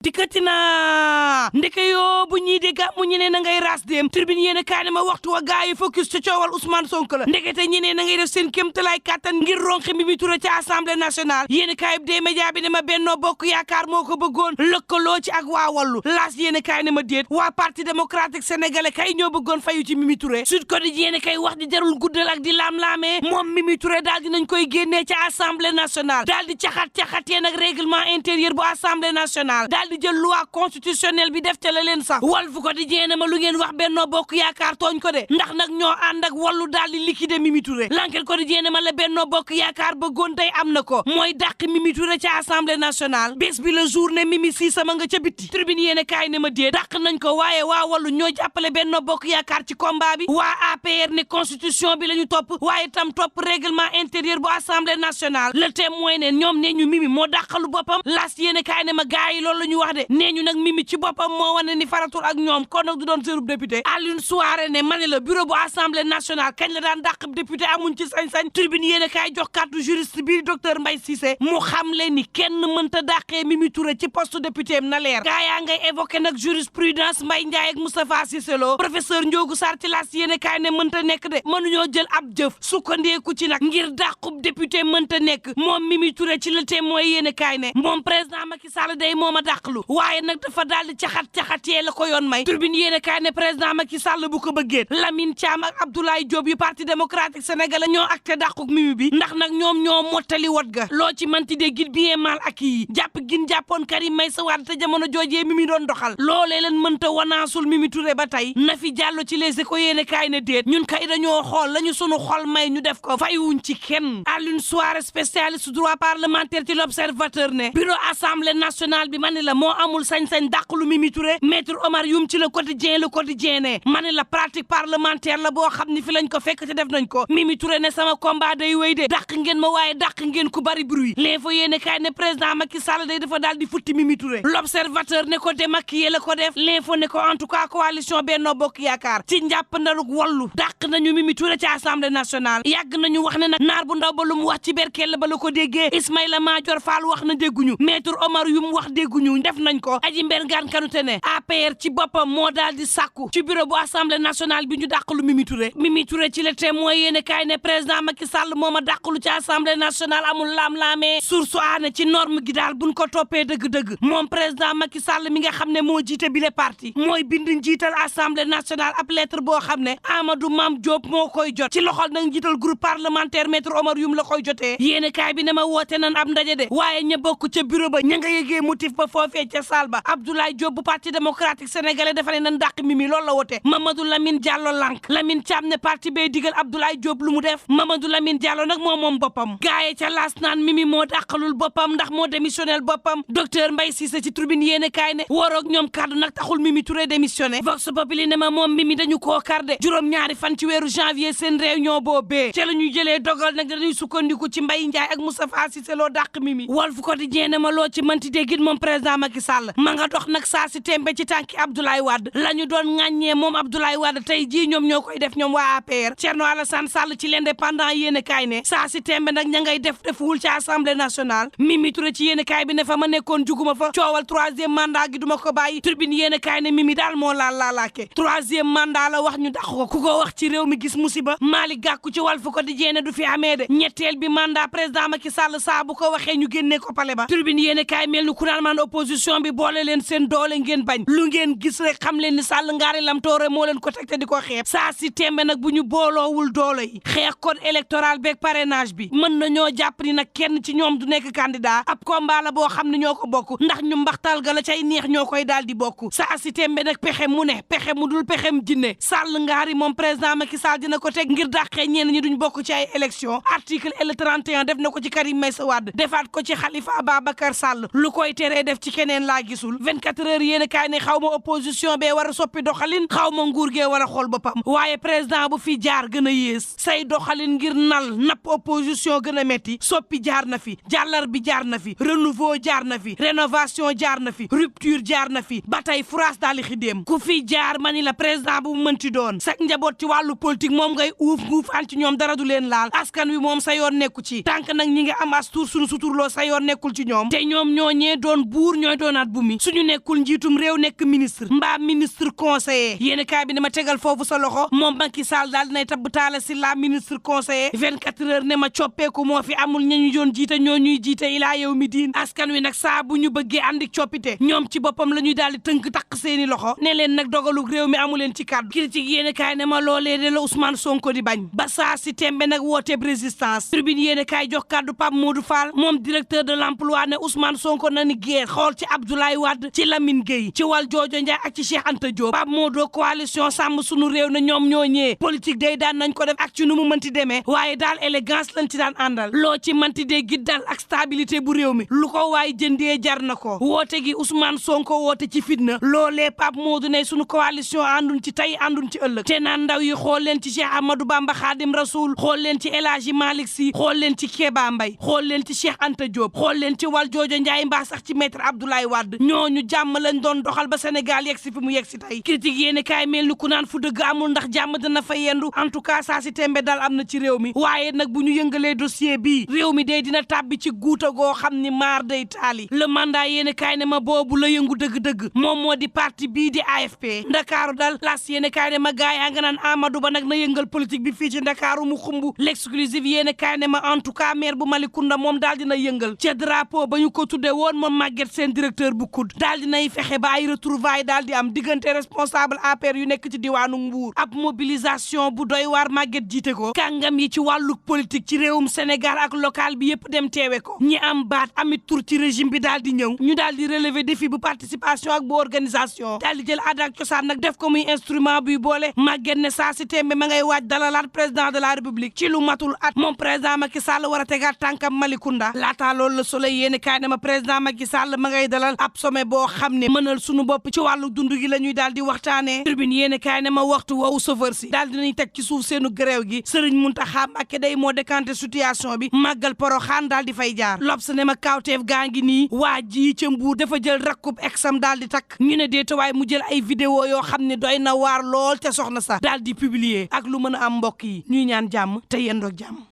dikkati na ndeke yoo bu ñii de gàmmu ñenee na ngay ras dem tribune yéen a kaay ne ma waxtu wa gaa yi focus ca coowal Ousmane Sonko la ndekete ñenee na ngay def seen kéemtalaay kàttan ngir ronxe Mimi Touré ca assemblée nationale yéen a kaay bi dee média bi ne ma Benno Bokk Yaakaar moo ko bëggoon lëkkaloo ci ak waa Wallu laas yéen a kaay ne ma déet waa parti démocratique sénégalais kay ñoo bëggoon fayu ci Mimi Touré Sud Quotidien yéen a kay wax di jarul guddal ak di laam-laamee moom Mimi Touré daal dinañ koy génnee ca assemblée nationale daal di caxat-caxatee nag règlement intérieur bu assemblée nationale di jël loi constitutionnelle bi def ca la leen sax Walf Quotidien ne ma lu ngeen wax Benno Bokk Yaakaar tooñ ko de ndax nag ñoo ànd ak Wallu daal di liquider Mimi Touré L'Enquête Quotidien ne ma la Benno Bokk Yaakaar bëggoon tey am na ko mooy dàq Mimi Touré ca assemblée nationale bés bi la jour ne Mimi si sama nga ca bitti tribune yéene kaay ne ma dee dàq nañ ko waaye waa Wallu ñoo jàppale Benno Bokk Yaakaar ci combat bi waa APR ne constitution bi la ñu topp waaye tam topp règlement intérieur bu assemblée nationale Le Témoin ne ñoom ne ñu Mimi moo dàqalu boppam L'As yéene kaay ne ma gaay yi loolu la ñu wax de nee ñu nag Mimi ci boppam moo wane ni faratul ak ñoom kon nag du doon seenub député Alioune Souaré ne ma ne la bureau bu assemblée nationale kañ la daan dàq député amuñ ci sañ-sañ tribune yéen a kaay jox kàddu juriste bii docteur Mbaye Cissé mu xam le ni kenn mënta dàqee Mimi Touré ci poste député am na leer gaa yaa ngay évoqué nag jurisprudence Mbaye Ndiaye ak Moustapha Cissé Lo professeur Ndiogou Sarr ci las yéen a kaay ne mënta nekk de mënuñoo jël ab jëf sukkandeeku ci nag ngir dàqub député mënta nekk moom Mimi Touré ci Le Témoin yéen a kaay ne moom président Macky Sall day moom a dàqlu waaye nag dafa daal di caxat-caxatee la ko yoon may turbine yéen a kaay ne président Macky Sall bu ko bëggee Lamine Thiam ak Abdoulaye Diop yu parti démocratique sénégalais ñoo acté dàquk Mimi bi ndax nag ñoom ñoo mottali wot ga loo ci manti de gil bien mal ak yi jàpp gin jàppoon Karim Meïssa Wade te jamono joojee Mimi doon doxal loolee leen mënta wanaasul Mimi Touré ba tey na fi jàllo ci Les Échos yéen a kaay ne déet ñun kay dañoo xool lañu sunu xol may ñu def ko faywuñ ci kenn Alioune Souaré spécialiste droit parlementaire ci L'Observateur ne bureau assemblée nationale bi ma ne la moo amul sañ-sañ dàqlu Mimi Touré maître Omar Youm ci Le Quotidien ne ma ne la pratique parlementaire la boo xam ni fi lañ ko fekk te def nañ ko Mimi Touré ne sama combat day wéy de dàq ngeen ma waaye dàq ngeen ku bari bruit L'Info yéene kaay ne président Macky Sall day dafa daal di futti Mimi Touré L'Observateur ne ko démaquillé la ko def L'Info ne ko en tout cas coalition Benno Bokk Yaakaar ci njàppandaluk Wallu dàq nañu Mimi Touré ci assemblée nationale yàgg nañu wax ne nag naar bu ndaw ba lu mu wax ci berkel ba la ko déggee Ismaïla Madior Fall wax na dégguñu maître Omar Youm wax dégguñu def nañ ko Aji Mbergane Kanouté ne APR ci boppam moo daal di sàkku ci bureau bu assemblée nationale bi ñu dàqalu Mimi Touré ci Le Témoin yéene kaay ne président Macky Sall moo ma dàqalu ci assemblée nationale amul laam-laamee source aane ci norme gi daal buñ ko toppee dëgg-dëgg moom président Macky Sall mi nga xam ne moo jiite bile parti mooy bind njiital assemblée nationale ab lettre boo xam ne Amadou Mame Diop moo koy jot ci loxol nag njiital groupe parlementaire maître Omar Youm la koy jotee yéene kaay bi ne ma woote nan ab ndaje de waaye ña bokk ca bureau ba ña nga yëgee motif ba foofee ca salle ba Abdoulaye Diop bu parti démocratique sénégalais dafa ne nan dàq Mimi loolu la wote Mamadou Lamine Diallo lank Lamine Thiam ne parti bay digal Abdoulaye Diop lu mu def Mamadou Lamine Diallo nag moom boppam gaaye ca laas naan Mimi moo dàqalul boppam ndax moo démissionnel boppam docteur Mbaye Cissé ci tribune yéene kaay ne waroog ñoom kaddu nag taxul Mimi Touré démissionné Vox Populi ne ma moom Mimi dañu koo karde juróom-ñaari fan ci weeru janvier seen réunion boobee ca la ñuy jëlee dogal nag dañuy sukkandiku ci Mbaye Ndiaye ak Moustapha Cissé Lo dàq Mimi Walf Quotidien ne ma loo ci mënti déggit moom président Macky Sall ma nga dox nag saa si tembe ci tànki Abdoulaye Wade la ñu doon ŋàññee moom Abdoulaye Wade tey jii ñoom ñoo koy def ñoom waa APR Thierno Alassane Sall ci l'Indépendant yéene kaay ne saa si tembe nag ña ngay defuwul ci assemblée nationale Mimi Touré ci yéene kaay bi ne fa ma nekkoon juguma fa coowal troisième mandat gi duma ko bàyyi tribune yéene kaay ne Mimi daal moo laalaake troisième mandat la wax ñu dàq ko ku ko wax ci réew mi gis musiba Malick Gakou ci Walf Quotidien ne du fi amee de ñetteel bi mandat président Macky Sall saa bu ko waxee ñu génnee ko pale ba tribune yéene kaay mel ni ku naan man opposition bi boole leen seen doole ngeen bañ lu ngeen gis rek xam leen ni Sall ngaari lam toore moo leen ko teg te di ko xeeb saa si tembe nag bu ñu booloowul doole yi xeex code électoral beeg parrainage bi mën na ñoo jàpp ni nag kenn ci ñoom du nekk candidat ab combat la boo xam ne ñoo ko bokk ndax ñu mbaxtal ga la cay neex ñoo koy daal di bokk saa si tembe nag pexe mu ne pexe mu dul pexem jinne Sall ngaari moom président Macky Sall dina ko teg ngir dàqee ñenn ñi duñ bokk ci ay élection article L31 def na ko ci Karim Meïssa Wade defaat ko ci Khalifa Ababacar Sall lu koy teree def ci keneen laa gisul 24 heures yéen a kaay ne xaw ma opposition bee war a soppi doxalin xaw ma nguur gee war a xool boppam waaye président bu fi jaar gën a yées say doxalin ngir nal napp opposition gën a metti soppi jaar na fi jàllar bi jaar na fi renouveau jaar na fi rénovation jaar na fi rupture jaar na fi ba tey France daal di xidéem ku fi jaar mani la président bu mu mënti doon sak njaboot ci wàllu politique moom ngay uuf nguufaan ci ñoom dara du leen laal askan wi moom sa yoon nekku ci tànk nag ñi nga am as tuur suñu suturloo sa yoon nekkul ci ñoom te ñoom ñooñee doon buur nguur ñooy doonaat bu mi suñu nekkul njiitum réew nekk ministre mbaa ministre conseiller yéen kaay bi ne ma tegal foofu sa loxo moom Macky Sall daal dinay tabb Talla Sylla ministre conseiller 24 heures ne ma coppeeku moo fi amul ñañu doon jiite ñoo ñuy jiite ilaa yow mi diin askan wi nag saa bu ñu bëggee andi coppite ñoom ci boppam la ñuy daal di tënk takk seeni loxo ne leen nag dogalu réew mi amu leen ci kàddu critique yéen kaay ne ma loolee de la Ousmane Sonko di bañ ba saa si tembe nag wooteeb résistance tribune yéen kaay jox kàddu Pape Modou Fall moom directeur de l'emploi ne Ousmane Sonko na ni géer xool ci Abdoulaye Wade ci Lamine Gueye ci Wal Joojo Ndiaye ak ci Cheikh Anta Diop Pape Modou coalition sàmm sunu réew na ñoom ñoo ñee politique day daan nañ ko def ak ci nu mu mënti demee waaye daal élégance lañ ci daan àndal loo ci mënti dee gi dal ak stabilité bu réew mi lu ko waaye jëndee jar na ko woote gi Ousmane Sonko woote ci fitna loolee Pape Modou ne sunu coalition àndun ci tey àndun ci ëllëg te naan ndaw yi xool leen ci Cheikh Ahmadou Bamba Khadim Rasoul xool leen ci El Hadji Malick Sy xool leen ci Kéba Mbaye xool leen ci Cheikh Anta Diop xool leen ci Wal Joojo Ndiaye mbaa sax ci maître Abdoulaye Wade ñooñu jàmm lañ doon doxal ba Sénégal yegg si fi mu yegg si tey critique yéeni kaay mel ni ku naan fu dëgg amul ndax jàmm dana fa yendu en tout cas saa si tembe dal am na ci réew mi waaye nag bu ñu yëngalee dossier bii réew mi day dina tàbbi ci guuta goo xam ni maar day taali le mandat yéeni kaay ne ma boobu la yëngu dëgg-dëgg moom moo di parti bii di AFP ndakaaru dal las yéeni kaay ne ma gaay yaa nga naan Amadou Ba nag na yëngal politique bi fii ci ndakaaru mu xumbu l'exclusive yéeni kaay ne ma en tout cas maire bu Malicounda moom daal dina yëngal ca drapeau ba ñu ko tudde woon moom Maguette seen directeur bu COUD daal dinay fexe ba ay retrouvailles daal di am diggante responsable APR yu nekk ci diwaanu Mbour ab mobilisation bu doy waar Maguette jiite ko kàngam yi ci wàllu politique ci réewum Sénégal ak local bi yépp dem teewe ko ñi am baat amit tur ci régime bi daal di ñëw ñu daal di relever défi bu participation ak bu organisation daal di jël aada ak cosaan nag def ko muy instrument buy boole Maguette ne saa si tembe ma ngay waaj dalalaat président de la république ci lu matul at moom président Macky Sall war a tegaat tànkam Malicounda laataa loolu la Soleil yéeni kaay ne ma président Macky Sall ma ngay dalal ab sommet boo xam ne mënal sunu bopp ci wàllu dund gi la ñuy daal di waxtaanee tribune yéeni kaay ne ma waxtu woowu chauffeur si daal dinañ teg ci suuf seenu grève gi Serigne Mountakha Mbacké day moo décanté situation bi màggal Porokhane daal di fay jaar L'Obs ne ma kawteef gaa ngi nii waa ji ca Mbuur dafa jël rakkub exam daal di takk ñu ne déetawaay mu jël ay vidéo yoo xam ne doy na waar lool te soxna sax daal di publier ak lu mën a am mbokk yi ñuy ñaan jàmm te yendoog jàmm